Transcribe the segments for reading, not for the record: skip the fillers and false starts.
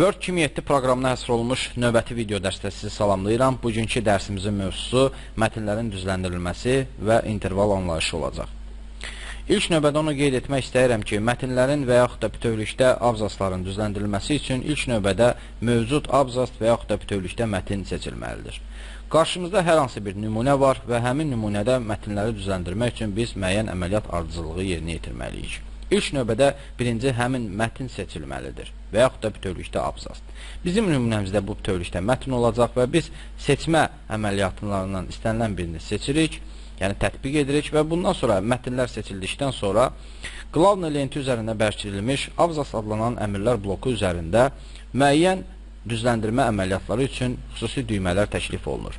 Word 2007 proqramına həsr olunmuş növbəti video dərsdə sizi salamlayıram. Bugünkü dərsimizin mövzusu mətnlərin düzləndirilməsi və interval anlayışı olacaq. İlk növbədə onu qeyd etmək istəyirəm ki, mətnlərin və yaxud da bütövlükdə abzasların düzləndirilməsi üçün ilk növbədə mövcud abzas və yaxud da bütövlükdə mətn seçilməlidir. Qarşımızda hər hansı bir nümunə var və həmin nümunədə mətnləri düzləndirmək üçün biz müəyyən əməliyyat ardıcıllığı yerinə yetirməliyik. İlk növbədə birinci həmin mətn seçilməlidir və yaxud da bütövlükdə abzas. Bizim nümunəmizdə bu bütövlükdə mətn olacaq və biz seçmə əməliyyatlarından istənilən birini seçirik, yəni tətbiq edirik və bundan sonra mətnlər seçildikdən sonra Glavna lenti üzərində bərkidilmiş abzas adlanan əmrlər bloku üzərində müəyyən düzləndirmə əməliyyatları üçün xüsusi düymələr təklif olunur.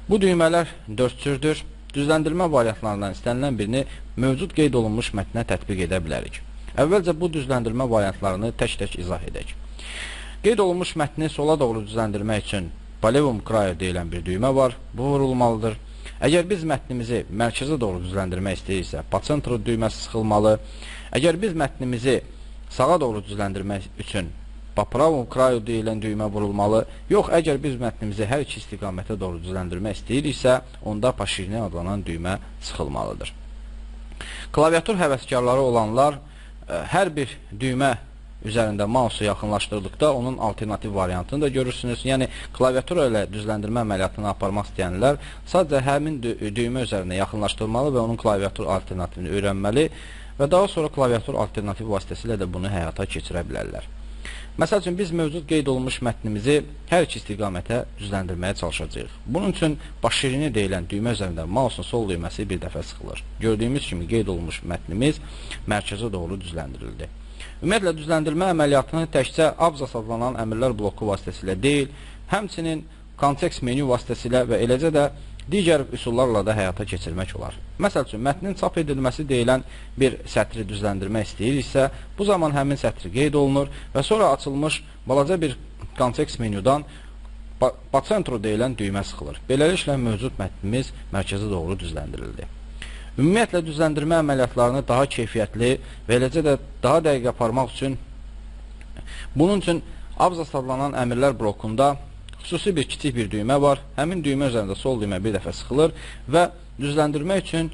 Bu düymələr 4 cürdür. Düzləndirmə variantlarından istənilən birini mövcud qeyd olunmuş mətnə tətbiq edə bilərik. Əvvəlcə bu düzləndirmə variantlarını tək-tək izah edək. Qeyd olunmuş mətni sola doğru düzləndirmək üçün по левому краю deyilən bir düymə var. Bu vurulmalıdır. Əgər biz mətnimizi mərkəzə doğru düzləndirmək istəyiriksə, по центру düyməsi sıxılmalı. Əgər biz mətnimizi sağa doğru düzləndirmək üçün по правому краю deyilən düymə vurulmalı. Yox, əgər biz mətnimizi hər iki istiqamətə doğru düzləndirmək istəyiriksə, onda по ширине adlanan düymə sıxılmalıdır. Klaviatur həvəskarları olanlar hər bir düymə üzərində mausu yaxınlaşdırdıqda onun alternativ variantını da görürsünüz. Yəni, klaviatura ilə düzləndirmə əməliyyatını aparmaq istəyənlər sadəcə həmin düymə üzərində yaxınlaşdırmalı və onun klaviatur alternativini öyrənməli və daha sonra klaviatur alternativi vasitəsilə də bunu həyata keçirə bilərlər. Məsəl üçün, biz mövcud qeyd olunmuş mətnimizi hər iki istiqamətə düzləndirməyə çalışacağıq. Bunun üçün по ширине deyilən düymə üzərində mausun sol düyməsi bir dəfə sıxılır. Gördüyümüz kimi qeyd olunmuş mətnimiz mərkəzə doğru düzləndirildi. Ümumiyyətlə, düzləndirmə əməliyyatını təkcə abzas adlanan əmrlər bloku vasitəsilə deyil, həmçinin kontekst menü vasitəsilə və eləcə də digər üsullarla da həyata keçirmək olar. Məsəl üçün, mətnin çap edilməsi deyilən bir sətri düzləndirmək istəyiriksə, bu zaman həmin sətri qeyd olunur və sonra açılmış balaca bir kontekst menyudan по центру deyilən düymə sıxılır. Beləliklə, mövcud mətnimiz mərkəzə doğru düzləndirildi. Ümumiyyətlə, düzləndirmə əməliyyatlarını daha keyfiyyətli və eləcə də daha dəqiq aparmaq üçün bunun üçün abzas adlanan əmrlər blokunda xüsusi bir kiçik bir düymə var. Həmin düymə üzərində sol düymə bir dəfə sıxılır və düzləndirmək üçün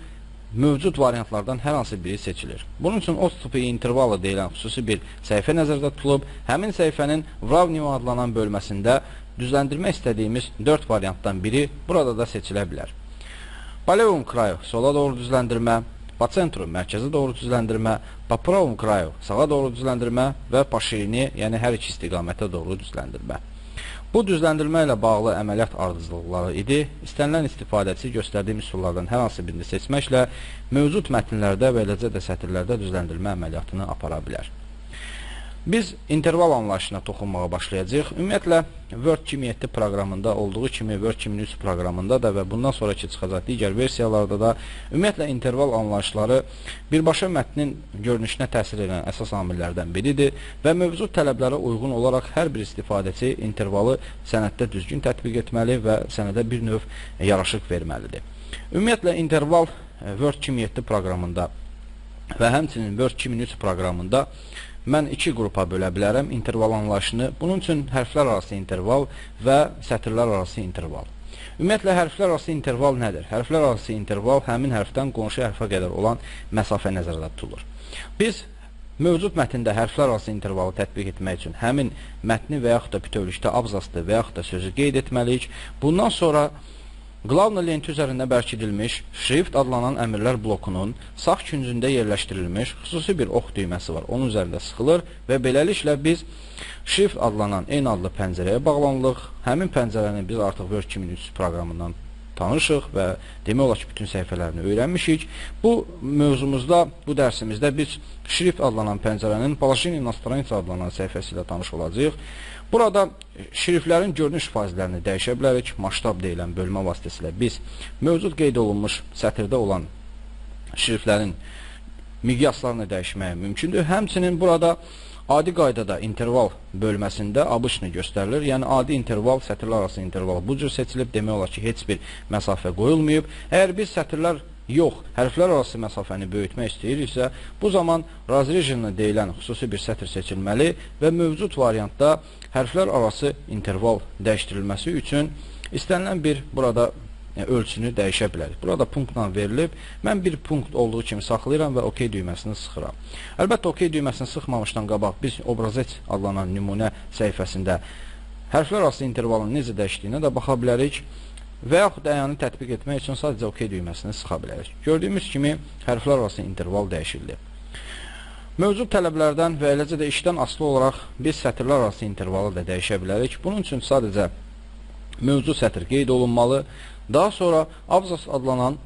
mövcud variantlardan hər hansı biri seçilir. Bunun üçün отступы и интервалы deyilən xüsusi bir səhifə nəzərdə tutulub. Həmin səhifənin Выравнивание adlanan bölməsində düzləndirmək istədiyimiz 4 variantdan biri burada da seçilə bilər. По левому краю sola doğru düzləndirmə, по центру mərkəzə doğru düzləndirmə, по правому краю sağa doğru düzləndirmə və по ширине, yəni hər iki istiqamətə doğru düzləndirmə. Bu düzləndirmə ilə bağlı əməliyyat ardıcıllıqları idi. İstənilən istifadəçi göstərdiyim üsullardan hər hansı birini seçməklə mövcud mətnlərdə və eləcə də sətirlərdə düzləndirmə əməliyyatını apara bilər. Biz interval anlayışına toxunmağa başlayacağıq. Ümumiyyətlə, Word 2007 proqramında olduğu kimi Word 2003 proqramında da və bundan sonraki çıxacaq digər versiyalarda da ümumiyyətlə interval anlayışları birbaşa mətnin görünüşünə təsir edən əsas amillərdən biridir və mövcud tələblərə uyğun olaraq hər bir istifadəçi intervalı sənəddə düzgün tətbiq etməli və sənədə bir növ yaraşıq verməlidir. Ümumiyyətlə, interval Word 2007 proqramında və həmçinin Word 2003 proqramında mən iki qrupa bölə bilərəm interval anlayışını. Bunun üçün hərflər arası interval və sətirlər arası interval. Ümumiyyətlə, hərflər arası interval nədir? Hərflər arası interval həmin hərfdən qonşu hərfə qədər olan məsafə nəzərdə tutulur. Biz mövcud mətndə hərflər arası intervalı tətbiq etmək üçün həmin mətni və yaxud da bütövlükdə abzaslı və yaxud da sözü qeyd etməliyik. Bundan sonra Glavna lenti üzərində bərkidilmiş Şrift adlanan əmrlər blokunun sağ küncündə yerləşdirilmiş xüsusi bir ox düyməsi var. Onun üzərində sıxılır və beləliklə biz Şrift adlanan eyni adlı pəncərəyə bağlanılıq. Həmin pəncərəni biz artıq Word 2003 proqramından tanışıq və demək olar ki, bütün səhifələrini öyrənmişik. Bu mövzumuzda, bu dərsimizdə biz Şrift adlanan pəncərənin Положение на странице adlanan səhifəsi ilə tanış olacağıq. Burada şriftlərin görünüş faizlərini dəyişə bilərik. Masштаб deyilən bölmə vasitəsilə biz mövcud qeyd olunmuş sətirdə olan şriftlərin miqyaslarını dəyişməyə mümkündür. Həmçinin burada adi qaydada interval bölməsində обычно göstərilir. Yəni, adi interval, sətirlər arası interval bu cür seçilib. Demək olar ki, heç bir məsafə qoyulmayıb. Əgər biz sətirlər Yox, hərflər arası məsafəni böyütmək istəyiriksə, bu zaman razrejeni deyilən xüsusi bir sətr seçilməli və mövcud variantda hərflər arası interval dəyişdirilməsi üçün istənilən bir burada ölçünü dəyişə bilərik. Burada punktla verilib. Mən bir punkt olduğu kimi saxlayıram və OK düyməsini sıxıram. Əlbəttə, OK düyməsini sıxmamışdan qabaq biz obrazets adlanan nümunə səhifəsində hərflər arası intervalın necə dəyişdiyinə də baxa bilərik və yaxud əyani tətbiq etmək üçün sadəcə OK düyməsini sıxa bilərik. Gördüyümüz kimi hərflər arası interval dəyişildi. Mövcud tələblərdən və eləcə də işdən asılı olaraq biz sətirlər arası intervalı da dəyişə bilərik. Bunun üçün sadəcə mövcud sətr qeyd olunmalı. Daha sonra abzas adlanan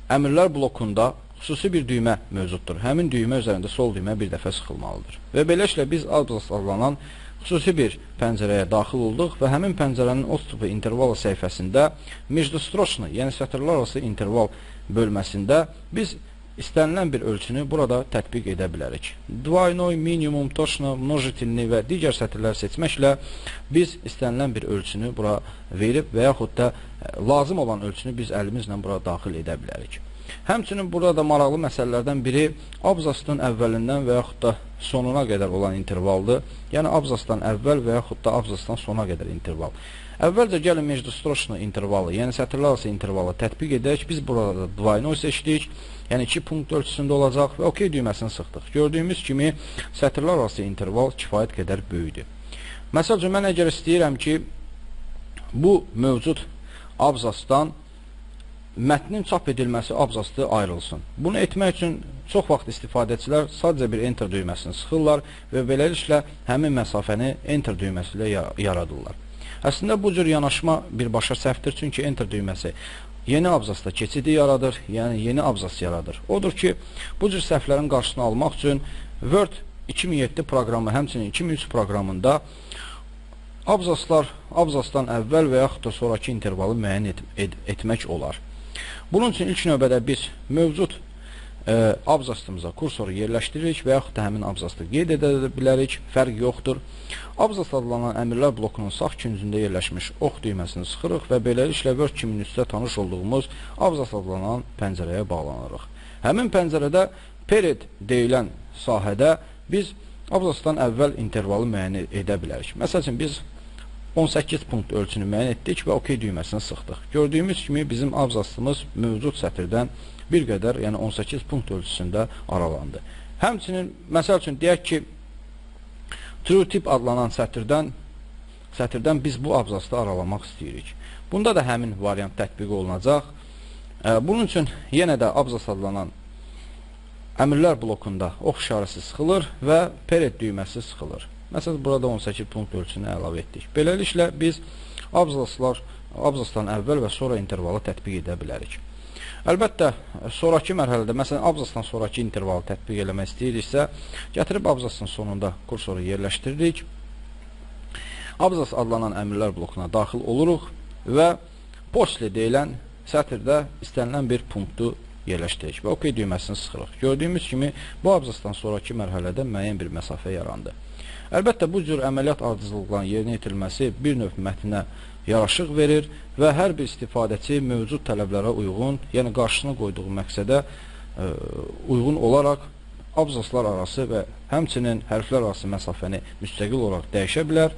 əmrlər blokunda xüsusi bir düymə mövcuddur. Həmin düymə üzərində sol düymə bir dəfə sıxılmalıdır. Və beləliklə biz abzas adlanan xüsusi bir pəncərəyə daxil olduq və həmin pəncərənin otstupu intervalı səhifəsində mecdustroçni, yəni sətirlər arası interval bölməsində biz istənilən bir ölçünü burada tətbiq edə bilərik. Dvaynoy, minimum, toçno, mnojitelni və digər sətirlər seçməklə biz istənilən bir ölçünü bura verib və yaxud da lazım olan ölçünü biz əlimizlə bura daxil edə bilərik. Həmçinin burada da maraqlı məsələlərdən biri abzasın əvvəlindən və yaxud da sonuna qədər olan intervaldır. Yəni abzasdan əvvəl və yaxud da abzasdan sona qədər interval. Əvvəlcə gəlin mecdustroçni intervalı, yəni sətirlər arası intervalı tətbiq edək. Biz burada da dvaynoy seçdik. Yəni 2 punkt ölçüsündə olacaq və OK düyməsini sıxdıq. Gördüyümüz kimi sətirlər arası interval kifayət qədər böyüdü. Məsəl üçün, mən əgər istəyirəm ki, bu mövcud abzasdan mətnin çap edilməsi abzaslı ayrılsın. Bunu etmək üçün çox vaxt istifadəçilər sadəcə bir Enter düyməsini sıxırlar və beləliklə həmin məsafəni Enter düyməsi ilə yaradırlar. Əslində bu cür yanaşma birbaşa səhvdir, çünki Enter düyməsi yeni abzasda keçidi yaradır, yəni yeni abzas yaradır. Odur ki, bu cür səhvlərin qarşısını almaq üçün Word 2007 proqramı, həmçinin 2003 proqramında abzaslar abzasdan əvvəl və yaxud da sonraki intervalı müəyyən etmək olar. Bunun üçün ilk növbədə biz mövcud abzasımıza kursoru yerləşdiririk və yaxud da həmin abzası qeyd edə bilərik, fərq yoxdur. Abzas adlanan əmrlər blokunun sağ küncündə yerləşmiş ox düyməsini sıxırıq və beləliklə Word 2003-də tanış olduğumuz abzas adlanan pəncərəyə bağlanırıq. Həmin pəncərədə period deyilən sahədə biz abzasdan əvvəl intervalı müəyyən edə bilərik. Məsəl üçün, biz 18 punkt ölçünü müəyyən etdik və OK düyməsini sıxdıq. Gördüyümüz kimi bizim abzasımız mövcud sətirdən bir qədər, yəni 18 punkt ölçüsündə aralandı. Həmçinin, məsəl üçün, deyək ki, true tip adlanan sətirdən biz bu abzasda aralamaq istəyirik. Bunda da həmin variant tətbiq olunacaq. Bunun üçün yenə də abzas adlanan əmrlər blokunda ox işarəsi sıxılır və period düyməsi sıxılır. Məsələn, burada 18 punkt ölçüsünü əlavə etdik. Beləliklə, biz abzasdan əvvəl və sonra intervalı tətbiq edə bilərik. Əlbəttə, sonraki mərhələdə, məsələn, abzasdan sonraki intervalı tətbiq eləmək istəyiriksə, gətirib abzasın sonunda kursoru yerləşdiririk. Abzas adlanan əmrlər blokuna daxil oluruq və posle deyilən sətirdə istənilən bir punktu yerləşdiririk və OK düyməsini sıxırıq. Gördüyümüz kimi, bu abzasdan sonraki mərhələdə müəyyən bir məsafə yarandı. Əlbəttə, bu cür əməliyyat ardıcıllıqların yerinə yetirilməsi bir növ mətnə yaraşıq verir və hər bir istifadəçi mövcud tələblərə uyğun, yəni qarşısına qoyduğu məqsədə uyğun olaraq abzaslar arası və həmçinin hərflər arası məsafəni müstəqil olaraq dəyişə bilər.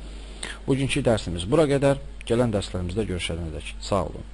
Bugünkü dərsimiz bura qədər. Gələn dərslərimizdə görüşənədək. Sağ olun.